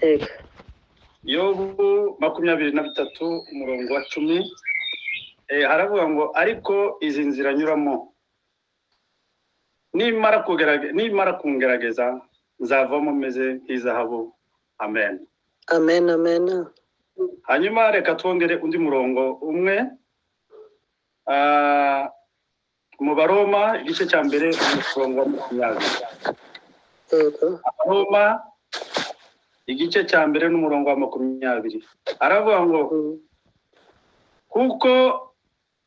Yego. Yobu 23 umurongo wa 10, haravuga ngo ariko izi nzira nyuramo nimara kungerageza nzavamo meze nk'izahabu. Amen. Amen, amen. Hanyuma reka twongere undi murongo umwe, mu Baroma igice cya 1 umurongo wa 20. Yego. Abaroma igice cya 1 n'umurongo wa 20 aravuga ngo kuko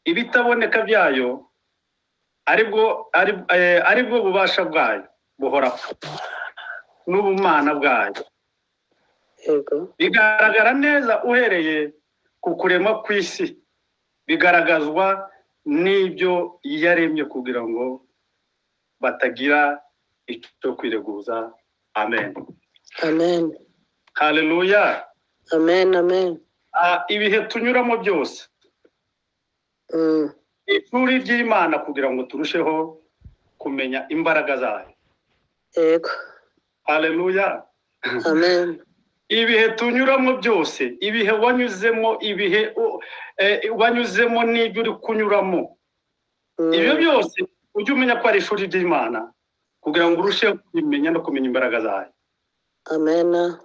ibitaboneka byayo aribwo bubasha bwayo buhoraho n'ubumana bwayo. Yego. Bigaragara neza uhereye ku kurema kw'isi, bigaragazwa n'ibyo yaremye kugira ngo batagira icyo kwireguza. Amen. Amen. Haleluya. Amen, amen. Ibihe tunyuramo byose ishuri ry'Imana kugira ngo turusheho kumenya imbaraga zayo. Yego. Haleluya. Amen. Ibihe tunyuramo byose, ibihe wanyuzemo, ibihe wanyuzemo n'ibyo uri kunyuramo, ibyo byose ujye umenya ko ari ishuri ry'Imana kugira ngo urusheho kumenya no kumenya imbaraga zayo. Amen.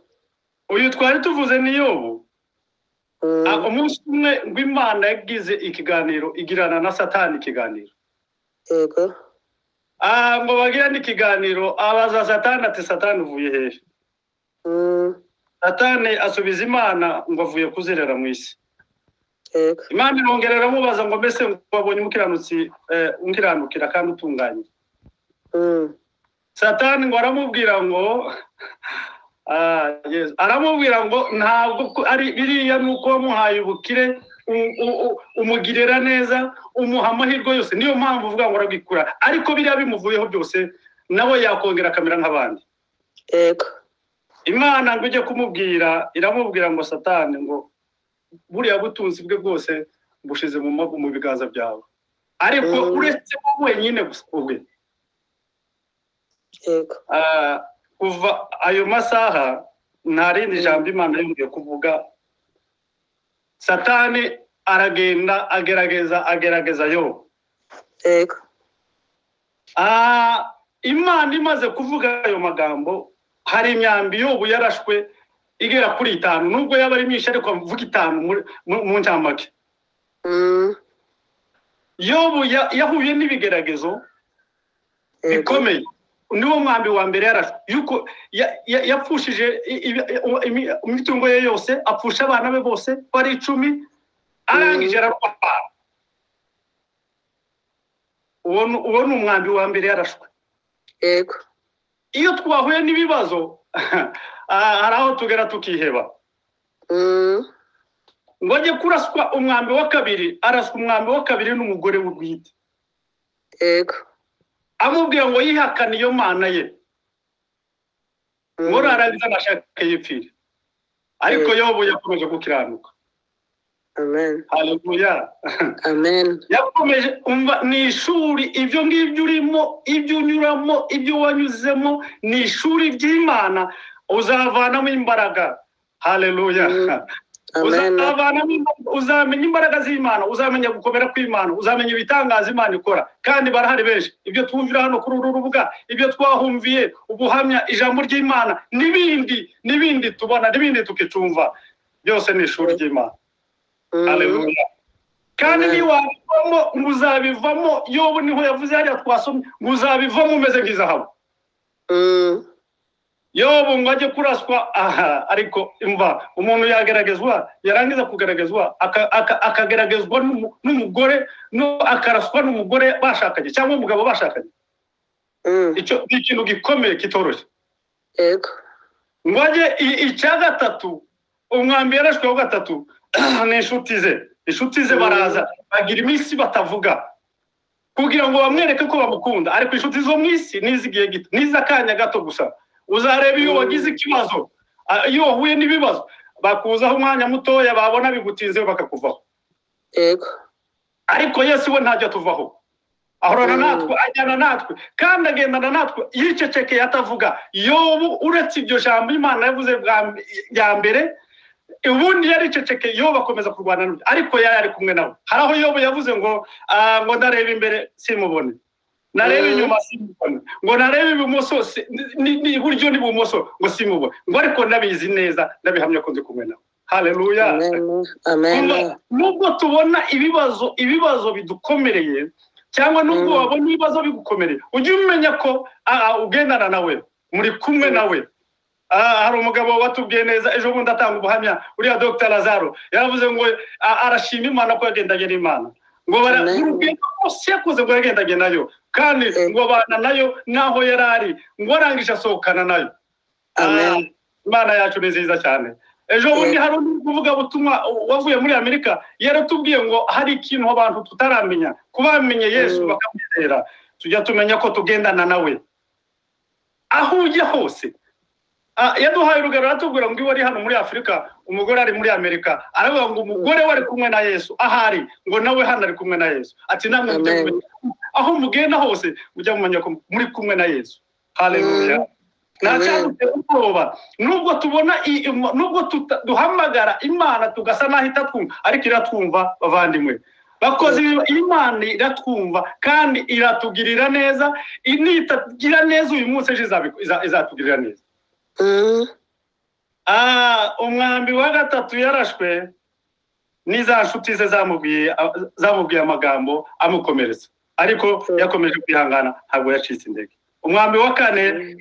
Uyu twari tuvuze ni Yobu. Umunsi umwe ngo Imana yagize ikiganiro igirana na Satani ikiganiro. Yego. Ngo bagirane ikiganiro, abaza Satani ati Satani uvuye hehe? Satani asubiza Imana ngo avuye kuzerera mu isi. Yego. Imana irongera iramubaza ngo mbese ngo wabonye umukiranutsi unkiranukira kandi utunganye? Satani ngo aramubwira ngo yes, aramubwira ngo ntabwo ari biriya, nuko wamuhaye ubukire, umugirira neza, umuha amahirwe yose, niyo mpamvu uvuga ngo arabikura, ariko biriya bimuvuyeho byose nawe yakongera akamera nk'abandi. Yego. Imana ngo ujye kumubwira, iramubwira ngo Satani ngo buriya butunzi bwe bwose bushize mu biganza byawe, ariko uretse wenyine gusa ubwe. Yego. Kuva ayo masaha nta rindi jambo Imana yongeye kuvuga. Satani aragenda agerageza yo. Yego. Imana imaze kuvuga ayo magambo, hari imyambi Yobu yarashwe igera kuri 5, nubwo yaba ari myinshi ariko mvuga 5 mu ncamake. Yobu yahuye n'ibigeragezo bikomeye. Niwo mwambi wa mbere yarashwe, yuko yapfushije imitungo ye yose, apfusha abana be bose bari 10, arangije ararwara. Uwo ni umwambi wa mbere yarashwe. Yego. Iyo twahuye n'ibibazo hari aho tugera tukiheba. Ngo ajye kuraswa umwambi wa kabiri, araswa umwambi wa kabiri n'umugore we bwite. Yego. Amubwira ngo yihakane iyo mana ye, ngo narangiza nashaka yipfire. Ariko Yobu yakomeje gukiranuka. Amen. Haleluya. Amen. Yakomeje umva, ni ishuri ibyo ngibyo urimo, ibyo unyuramo, ibyo wanyuzemo, ni ishuri ry'Imana, uzavanamo imbaraga. Haleluya. Amen. Uzamenya imbaraga z'Imana, uzamenya gukomera kw'Imana, uzamenya ibitangaza Imana ikora. Kandi barahari benshi, ibyo twumvira hano kuri uru rubuga, ibyo twahumviye, ubuhamya, ijambo ry'Imana, n'ibindi n'ibindi tubona, n'ibindi tukicumva, byose ni ishuri ry'Imana. Haleluya. Kandi niwabivamo uzabivamo. Yobu niho yavuze hariya twasomye ngo uzabivamo umeze nk'izahabu. Yobu ngo ajye kuraswa, aha, ariko imva umuntu yageragezwa, yarangiza kugeragezwa akageragezwa n'umugore, no akaraswa n'umugore bashakanye cyangwa umugabo bashakanye. Icyo ni ikintu gikomeye kitoroshye. Yego. Ngo ajye icya gatatu, umwambi yarashwe wa gatatu ni inshuti ze. Inshuti ze baraza bagira iminsi batavuga kugira ngo bamwereke ko bamukunda, ariko inshuti zo mu isi n'izigiye gito, n'izakanya gato gusa. Uzareba iyo wagize ikibazo, iyo wahuye n'ibibazo, bakuzaho umwanya mutoya, babona bigutinze bakakuvaho. Yego. Ariko Yesu we ntajya tuvaho. Ahorana natwe, ajyana natwe, kandi agendana natwe yicecekeye atavuga. Yobu uretse iryo jambo Imana yavuze bwa mbere, ubundi yaricecekeye. Yobu akomeza kurwana nabyo, ariko yari ari kumwe nawe. Hari aho Yobu yavuze ngo ngo ndareba imbere simubone, nareba inyuma simubone, ngo nareba ibumoso iburyo n'ibumoso ngo simubone, ngo ariko ndabizi neza, ndabihamya ko ndi kumwe nawe. Haleluya. Amen. Nubwo tubona ibibazo bidukomereye, cyangwa nubwo wabona ibibazo bigukomereye, ujye umenya ko ugendana nawe, muri kumwe nawe. Hari umugabo watubwiye neza ejo bundi atanga ubuhamya, uriya Dr Lazaro, yaravuze ngo arashima Imana ko yagendanye n'Imana, ngo urugendo rwose yakoze ngo yagendanye nayo, kandi ngo abana nayo naho yari ari, ngo arangije asohokana nayo. Imana yacu ni nziza cyane. Ejo bundi hari undi kuvuga butumwa wavuye muri Amerika, yaratubwiye ngo hari ikintu abantu tutaramenya, kubamenye Yesu bakamwizera, tujya tumenya ko tugendana nawe aho ujya hose. Yaduhaye urugero, aratubwira ngo iwe ari hano muri Afurika, umugore ari muri Amerika. Aravuga ngo umugore we ari kumwe na Yesu ahari, ngo nawe hano ari kumwe na Yesu. Ati namwe mujye mumenya aho mugenda hose, mujya mumenya ko muri kumwe na Yesu. Haleluya. Nta cyadutera ubwoba, nubwo tubona nubwo duhamagara Imana tugasa n'aho itatwumva, ariko iratwumva. Bavandimwe bakoze, Imana iratwumva kandi iratugirira neza. Nitagira neza uyu munsi, ejo izatugirira neza. Umwambi wa gatatu yarashwe n'iza nshuti ze zamubwiye amagambo amukomeretsa, ariko yakomeje kwihangana, ntabwo yacitse intege. Umwambi wa kane,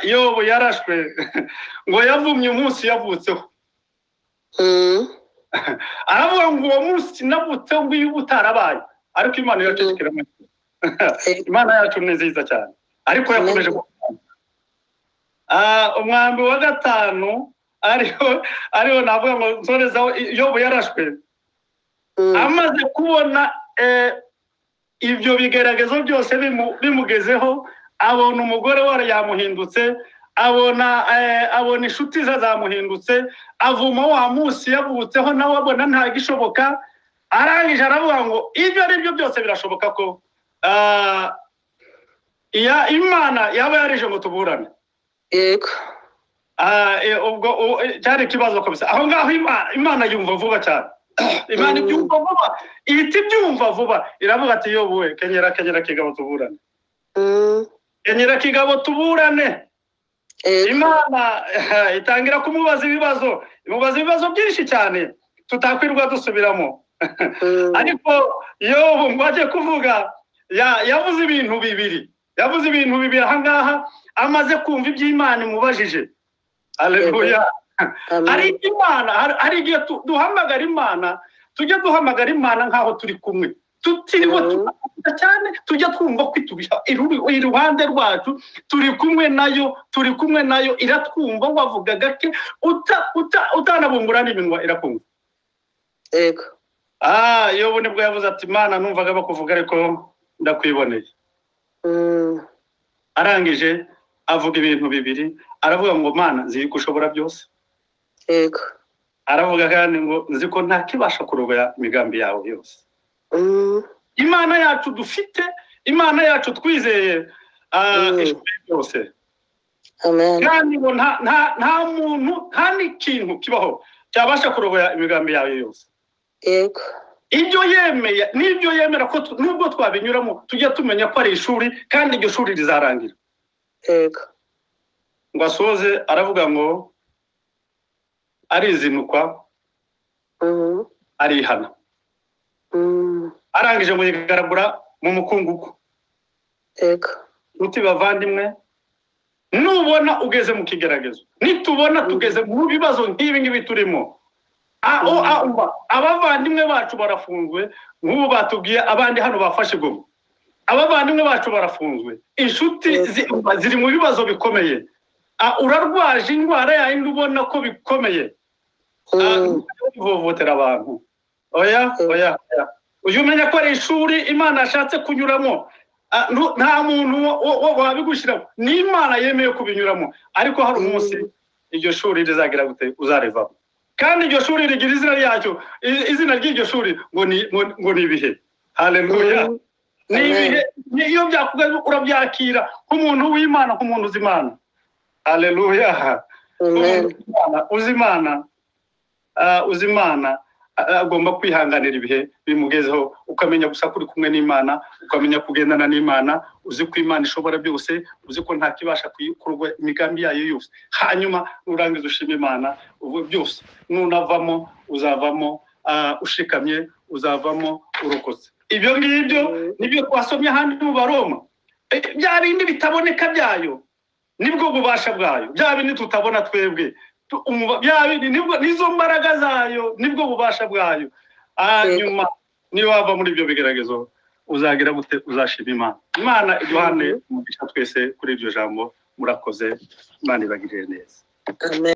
Yobu yarashwe ngo yavumye umunsi yavutseho. Aravuga ngo uwo munsi navutseho ngo iyo utarabaye, ariko Imana iracecekera. Imana yacu ni nziza cyane, ariko yakomeje. Umwambi wa gatanu ariho navuga ngo nsorezaho, Yobu yarashwe amaze kubona ibyo bigeragezo byose bimugezeho, abona umugore we yamuhindutse, abona inshuti ze zamuhindutse, avuma wa munsi yavutseho, nawe abona nta gishoboka. Arangije aravuga ngo ibyo ari byo byose birashoboka ko Imana yaba yarije ngo tuburane. Ubwo cyari ikibazo kabisa aho ngaho. Imana yumva vuba cyane, Imana ibyumva vuba, ihita ibyumva vuba, iravuga ati: "Yobu we, kenyera, kenyera kigabo tuburane, kenyera kigabo tuburane." Imana itangira kumubaza ibibazo, imubaza ibibazo byinshi cyane tutakwirwa dusubiramo. Ariko Yobu ngo ajye kuvuga, yavuze ibintu bibiri, yavuze ibintu bibiri aha ngaha amaze kumva iby'Imana imubajije. Aleluya. Hari Imana, hari igihe duhamagara Imana, tujya duhamagara Imana nk'aho turi kumwe, tutiriwe tunavuga cyane, tujya twumva ko iruhande rwacu, turi kumwe nayo, turi kumwe nayo, iratwumva. Wavuga gake, utanabumbura n'iminwa, irakumva. Yobu nibwo yavuze ati: "Imana, numvaga bakuvuga, ariko ndakwiboneye." Arangije avuga ibintu bibiri, aravuga ngo: "Mana, nzi yuko ushobora byose." Aravuga kandi ngo: "Nzi ko nta kibasha kurogoya imigambi yawe yose." Imana yacu dufite, Imana yacu twizeye, ishoboye byose. Amen. Kandi ngo nta muntu, nta n'ikintu kibaho cyabasha kurogoya imigambi yawe yose. Ibyo yemeye n'ibyo yemera ko nubwo twabinyuramo, tujya tumenya ko ari ishuri, kandi iryo shuri rizarangira. Ngo asoze aravuga ngo arizinukwa, arihana. Arangije ngo yigaragura mu mukungugu. Nshuti bavandimwe, nubona ugeze mu kigeragezo, nitubona tugeze mu bibazo nk'ibi ngibi turimo, umva, abavandimwe bacu barafunzwe, nk'ubu batubwiye abandi hano bafashe Goma, abavandimwe bacu barafunzwe, inshuti umva, ziri mu bibazo bikomeye. Urarwaje indwara yayindi ubona ko bikomeye, ivovotera abantu, oya, oya, oya. Ujye umenya ko ari ishuri Imana yashatse kunyuramo. Nta muntu wabigushyiramo, ni Imana yemeye kubinyuramo, ariko hari umunsi iryo shuri rizagira gute, uzarivamo. Kandi iryo shuri rigira izina ryacyo, izina ry'iryo shuri ngo ni ibihe. Haleluya. Ni Amen. ibihe, iyo byakugezeho urabyakira nk'umuntu w'Imana, nk'umuntu uzi Imana. Haleluya. Amen. Uzi Imana, uzi Imana, agomba kwihanganira ibihe bimugezeho. Ukamenya gusa ko uri kumwe n'Imana, ukamenya kugendana n'Imana, uzi ko Imana ishobora byose, uzi ko nta kibasha kuyikorwa imigambi yayo yose. Hanyuma nurangiza ushima Imana ubu byose, nunavamo uzavamo ushikamye, uzavamo urokotse. Ibyo ngibyo nibyo twasomye ahandi mu Baroma. Bya bindi bitaboneka byayo nibwo bubasha bwayo, bya bindi tutabona twebwe, bya bindi nibwo, nizo mbaraga zayo, nibwo bubasha bwayo. Hanyuma niba wava muri ibyo bigeragezo uzagira gute? Uzashima Imana. Imana iduhane umugisha twese kuri iryo jambo. Murakoze, Imana ibagirire neza. Amen.